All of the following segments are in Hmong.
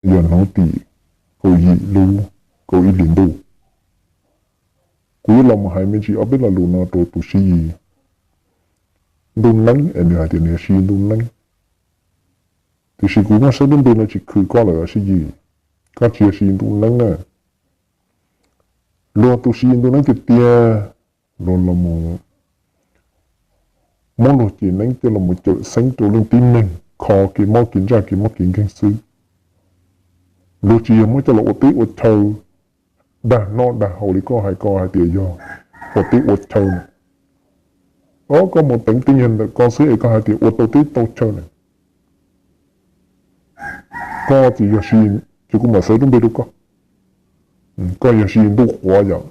yog hnub tim kaum yim lub kaum ib hlis ntuj. Kuv yuav los mus hais me ntsis ob peb lo lus no rau tus Siv Yis Ntuj Neeb es nws hais tias nws yog Siv Yis Ntuj Neeb. Tiam sis kuv muab saib lub npe no tsis khwv koj lawm Siv Yis, koj tsis yog Siv Yis Ntuj Neeb na. Luag tus Siv Yis Ntuj Neeb tiag tiag, luag los mus muab luag cev neeb coj los mus cawm xeeb rau leej tib neeg kho kev mob kev ntsaj kev mob kev nkeeg xwb. Luag tsis yog muab coj los ua teb ua chaw dag noj dag haus li koj hais, koj hais tias yog ua teb ua chaw na. Os, koj mus teev tej nyuag ntawm koj xwb es koj hais tias ua tau teb tau chaw na. Koj tsis yog Siv, ces kuv mam xaiv lub npe rau koj. Koj yog Siv Yis Ntuj Quav yom.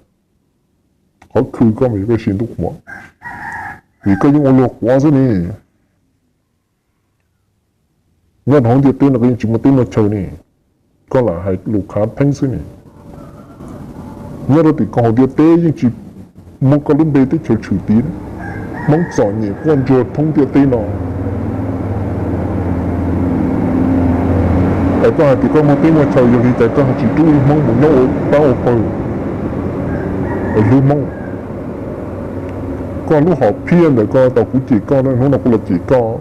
Qhov khwv koj mas yog koj Siv Yis Ntuj Quav, vim koj yeej ua luag quav xwb ne. Nyob rau hauv ntiaj teb no koj yeej tsis muaj teb muaj chaw ne, koj lam hais lus khav theeb xwb ne. Nyob rau tim koj hauv ntiaj teb yeej tsis muaj koj lub npe teb chaws tshwm tiv. Hmoob txom nyem quaj ntsuag thoob ntiaj teb no, es koj hais tias koj muaj teb muaj chaw, yog li cas koj ho tsis rub Hmoob mus nyob ua pab ua pawg es hlub Hmoob? Koj lub hom phiaj ntawm koj tau kuv cem koj na, hnub no kuv los cem koj.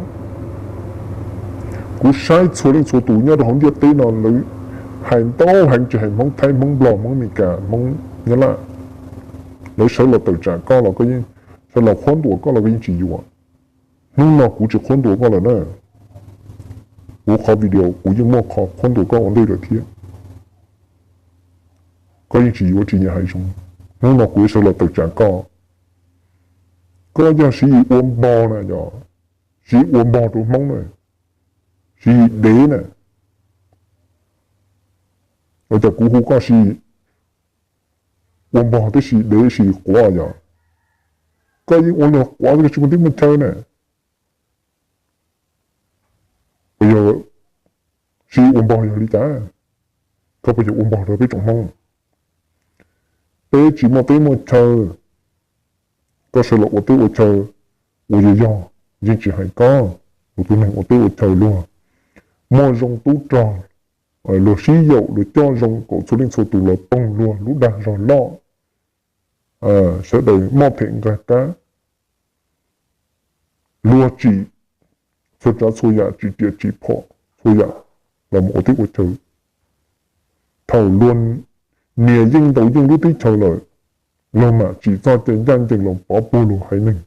Kuv saib txhua leej txhua tus nyob rau hauv ntiaj teb no lawv hais ntau heev, tsis hais Hmoob Thaib, Hmoob Nplog, Hmoob Amelikas, Hmoob Nyab Laj, lawv sawv los tawm tsam koj los koj yeej, sawv los qhuab ntuas koj los koj yeej tsis yuav. Hnub no kuv tsis qhuab ntuas koj lawm na. Kuv qhov video kuv yeej muaj qhov qhuab ntuas koj ua ntej lawm thiab. Koj yeej tsis yuav, tsis nyiam hais zoo. Hnub no kuv yuav sawv los tawm tsam koj. Koj yog Siv Yis ua npog na yom, Siv Yis ua npog rau Hmoob na, Siv Yis dev na. Ua cas kuv hu koj Siv Yis ua npog thiab Siv Yis dev Siv Yis quav yom? Koj yeej ua luag quav xwb, koj tsis muaj teb muaj chaw na. Puas yog Siv Yis ua npog yog li cas? Koj puas yog ua npog rau peb tsoom Hmoob? Peb tsis muaj teb muaj chaw, koj sawv los ua teb ua chaw, ua yog yog, yeej tsis hais koj, tus neeg ua teb ua chaw luag muaj zoo tub rog, luag sib yaum luag coj zoo kom txhua leej txhua tus los toog luag lub dag zog loj, sawv daws moj them nqag kab, luag tsim txhua tsav txhua yam, tsim riam tsim phom txhua yam los mus ua teb ua chaw. Thaum luag nias yeej ntaus yeej lub teb chaws lawm, luag mam tsim txoj cai ncaj ncees los pov puag luag haiv neeg,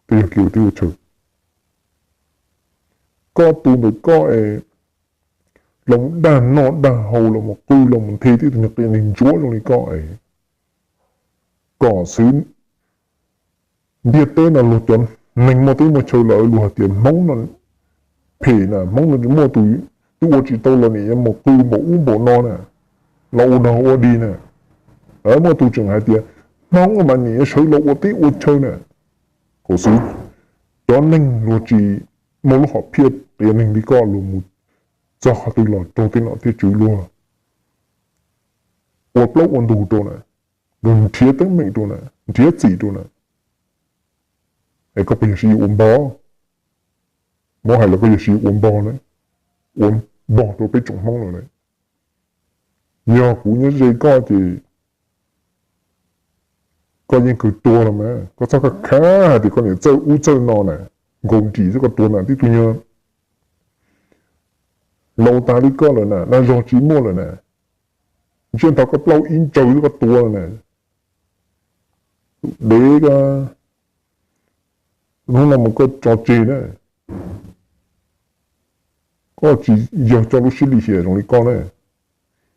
twb yog kev ua teb ua chaw. Koj tus ntawm koj es los dag noj dag haus los mus qw los mus nthe tib tug nyuag qias neeg ntsuab zoo li koj es kom xwv ntiaj teb no luag cov neeg muaj teb muaj chaw lawm luag hais tias Hmoob no phem na, Hmoob no muaj tus twb ua tsis tau los nim yuav mus qw npaum ub npaum no na, los ua dog ua dig na. Muaj tus tseem hais tias Hmoob mas nim yuav sawv los ua teb ua chaw na. Kom xwv cov neeg luag tsis muaj lub hom phiaj qias neeg li koj luag mus txog qhov twg los raug tej nom tej tswv luag ua plaub ua ntug rau na, luag nrhiav teeb meem rau na, nrhiav txim rau na. Es koj puas yog Siv Yis ua npog? Muab hais los koj yog Siv Yis ua npog na, ua npog rau peb tsoom Hmoob no na. Yog kuv nyob ze koj ces koj yeej kawg tuag los mas, koj txhob khav khav hais tias koj niam txawj ub txawj no na, nkaus nrim xwb koj tuag na tib tug nyuag laus tas li koj lawm na, dag zog tsis muaj lawm na. Ntsiab ntho koj plaub ib ntsawg xwb koj tuag na. Tus dev ko, hnub no mus koj tso tseg na. Koj tsis yog coj lub siab lim hiam zoo li koj na.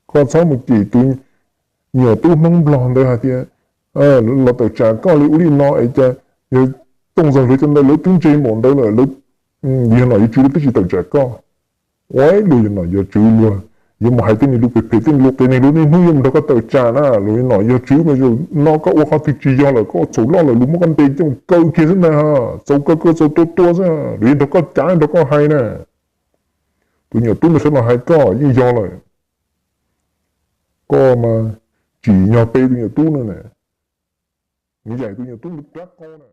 Koj txhob mus cem tus nyuam tub Hmoob Nplog ntawd hais tias los tawm tsam koj li ub li no es cas yog Tooj Zag lawv cov ntawd lawv twb ntse npaum ntawd lawm, yog nom yog tswv lawv twb tsis tawm tsam koj. Ua luag yog nom yog tswv luag yuav mus hais tej niag lus phem phem tej niag lus qias neeg lub niaj hnub yuav mus nrog koj tawm tsam na. Luag yog nom yog tswv mas zaum no koj ua qhov twg tsis yog lawm koj ua txhaum loj lawm luag muab koj ntes coj kaw kiag xwb ntag. Txaus kaw kaw txaus tua tua xwb, luag yeej nrog koj cav nrog koj hais na. Tus nyuam tub ntawd sawv los hais koj yeej yog lawm. Koj mas tsim nyog pe tus nyuam tub no na, nws yaim tus nyuam tub ntawd plab qau na.